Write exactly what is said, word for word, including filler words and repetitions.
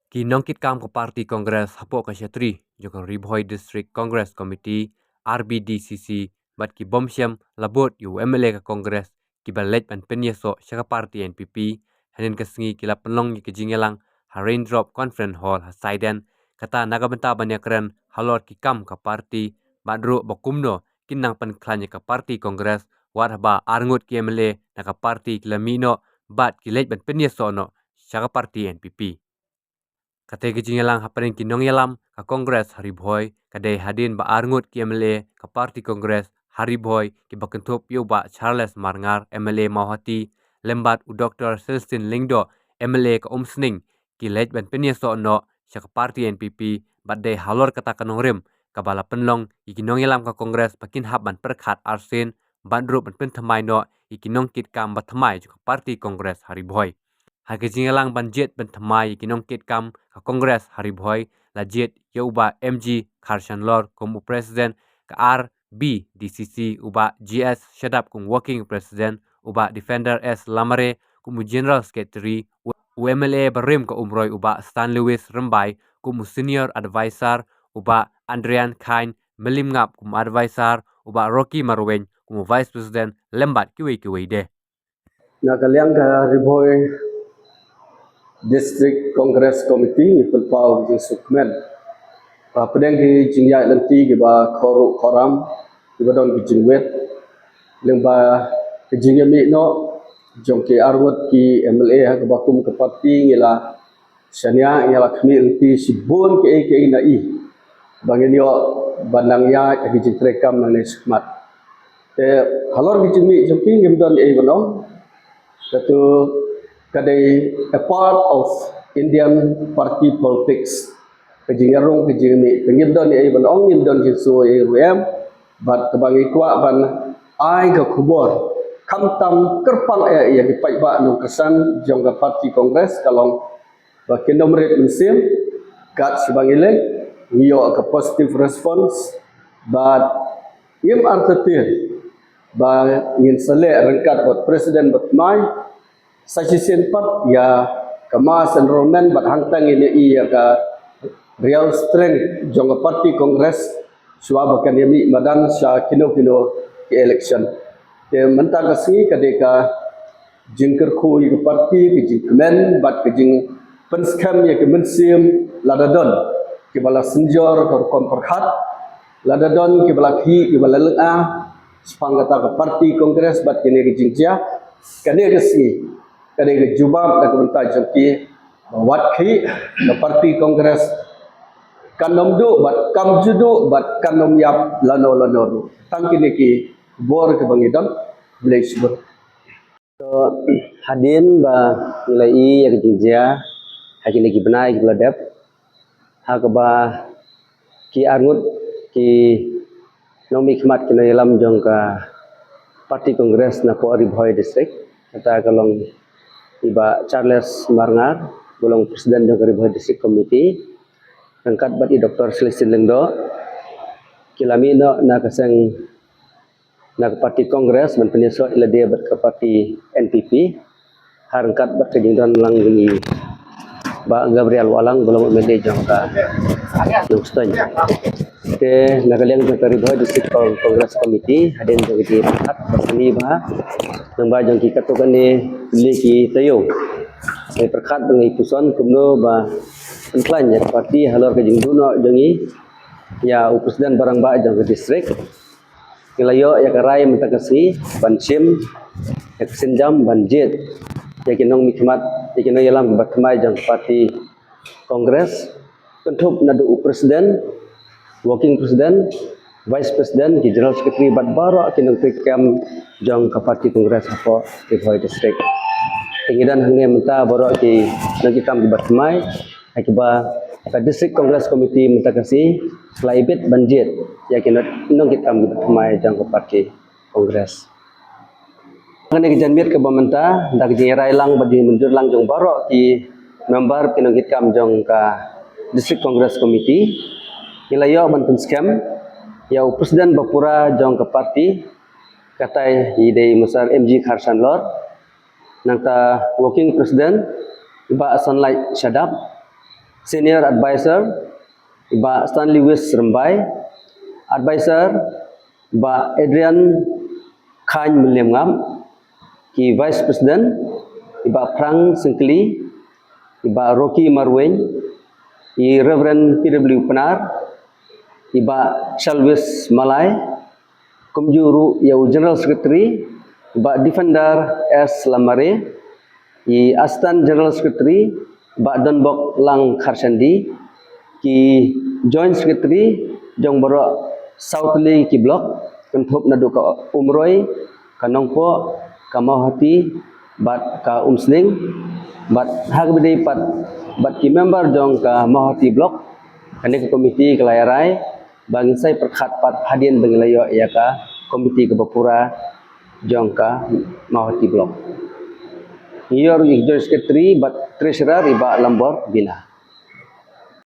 Ki nongkitkam ka party Congress hapoh ka shatri jong ka Ri Bhoi District Congress Committee, R B D C C, bad ki bym shym la bud ïa u M L A ka Congress, kiba leit ban pynïasoh sha ka party N P P, hynnin ka sngi ki la pynlong ïa ka jingïalang ha Raindrop Conference Hall ha Saiden, kata na ka bynta ban ïakren halor ki kam ka party, bad ruh ba kumno kin nang pynkhlaiñ ïa ka party Congress, wat haba arngut ki M L A na ka party ki la mih noh, bad ki leit ban pynïasoh noh sha ka party N P P. Kata ka jingïalang hapdeng ki nongïalam ka Congress ha Ri Bhoi, ka dei hadien ba arngut ki M L A ka party Congress ha Ri Bhoi, kiba kynthup ïa u Bah Charles Marngar, M L A Mawhati, lem bad u Doktor Celestine Lyngdoh, M L A ka Umsning, ki leit ban pynïasoh noh sha ka party N P P, bad dei halor kata ka nongrim kaba la pynlong ïa ki nongïalam ka Congress ba kin hap ban pyrkhat arsien, bad ruh ban pynthymmai noh ïa ki nongkitkam ba thymmai jong ka party Congress ha Ri Bhoi. Ha ka jingïalang ban jied ban thymmai ïa ki nongkitkam ka Congress ha Ri Bhoi, la jied ïa u Bah M G Kharshanlor kum u President ka R B D C C, u Bah G S Shadap kum Working President, u Bah Defender S Lamare kum u General Secretary, u, u M L A barim ka Umroi u Bah Stan Lewis Rymbai kum u Senior Advisor, u Bah Adrian Khain Mylliemngap kum u Advisor, u Bah Rocky Marwein kum u Vice President, lem bad kiwei kiwei de. Na ka liang ka Ri Bhoi District Congress Committee ngi pynpaw ka jingsngewkmen ba hapdeng ki jingïaid lynti kiba khor ruh khor ram, kiba don ki jingwit, lyngba ka jingïamih noh jong ki arngut ki M L A ha kaba kum ka party, ngi la shaniah, ngi la khmih lynti shibun kiei kiei na i ba ngin ïoh ban nang ïaid ha ki jingtrei kam nangne shakhmat. Te halor ki jingmih jong ki ngim don ei ban ong. Katu ka dei a part of Indian party politics. Ka jingïarung, ka jingmih, ka ngim don ei ban ong, ngim don jingsngew ei ruh em. Bad kaba ngi kwah ban ai ka khubor, khamtam kyrpang eh ïa ki paidbah nongkyrshan jong ka party Congress, ka long ba kin ym rit mynsiem, kat shaba ngi leh, ngi ïoh ka positive response, bad ngim artatien ba ngin sa leh ryngkat bad President ba thymmai, sa shisien pat ïa ka mass enrollment, bad hangta ngin ïohi ïa ka real strength jong ka party Congress, shuwa ba kan ïamih madan sha kino kino ki election. Te mynta ka sngi ka dei ka jingkyrkhu ïa ka party, ka jingkmen bad ka jingpynskhem ïa ka mynsiem, lada don kiba la synjor ka rukom pyrkhat, lada don kiba la khih, kiba la lynga shaphang kata ka party Congress bad kane ka jingjia, kane ka sngi ka dei ka jubab na ka bynta jong ki ba wat khih, ka party Congress kan ym duh bad kam ju duh bad kan ym ïap lano lano ruh. Tang kine ki bor kiba ngi don. Khublei shibun. To, hadien ba ngi la ïohi ïa ka jingjia ha kine ki bnai kiba la dep, ha kaba ki arngut ki nongmihkhmat, ki nongïalam jong ka party Congress napoh Ri Bhoi District, kata ka long i Bah Charles Marngar, ba long President jong ka Ri Bhoi District Committee, ryngkat bad i Doktor Celestine Lyngdoh, ki la mih noh na ka seng, na ka party Congress ban pynïasoh ïa lade bad ka party N P P, ha ryngkat bad ka jingdon lang jong i Bah Gabriel Wahlang, ba long u M L A jong ka Nongstoiñ. Te na ka liang jong ka Ri Bhoi District Con-, Congress Committee, hadien jong ka jingpyrkhat ba sngewbha, lyngba jong ki katto katne tylli ki taïew, ngi pyrkhat ba ngi puson kumno ba pynkhlaiñ ïa ka party halor ka jingduh noh jong i ïa u President ba rangbah jong ka district. Ngi la ïoh ïa ka rai mynta ka sngi ban shim ïa ka sienjam ban jied ïa ki nongmihkhmat, ïa ki nongïalam kiba thymmai jong ka party Congress, kynthup naduh u President, Working President, Vice President, ki General Secretary bad baroh ki nongtrei kam jong ka party Congress hapoh Ri Bhoi District. Te ngi don hangne mynta baroh ki nongkitkam kiba thymmai, ha kiba ka District Congress Committee mynta ka sngi la ibit ban jied ïa ki nong-, nongkitkam kiba thymmai jong ka party Congress. Kane ka janmiet kaba mynta, da ka jingïarai lang bad jingmynjur lang jong baroh ki member, ki nongkitkam jong ka District Congress Committee, ngi la ïoh ban pynskhem ïa u President ba pura jong ka party, katai i dei Mister M G Kharshanlor, nangta Working President i Bah Sunlight Shadap, Senior Advisor i Bah Stanley Wis Rymbai, Advisor i Bah Adrian Khain Meliemngap, ki Vice President i Bah Phrang Syngkli, i Bah Rocky Marwein, i Reverend P W Pnar, i Bah Chalwis Malai, kumjuh ruh ïa u General Secretary i Bah Defender S Lamare, i Assistant General Secretary i Bah Donbok Lang Kharshandi, ki Joint Secretary jong baroh saw tylli ki block, kynthup naduh ka Umroi, ka Nongpoh, ka Mawhati bad ka Umsning, bad ha kaba ïadei pat bad ki member jong ka Mawhati block. Kane ka committee ka la ïarai ba ngin sa ïa pyrkhat pat hadien ba ngin la ïoh ïa ka committee kaba pura jong ka Mawhati block. Ngi ïoh ruh ïa ki Joint Secretary bad Treasurer i Bah Lambor Bina.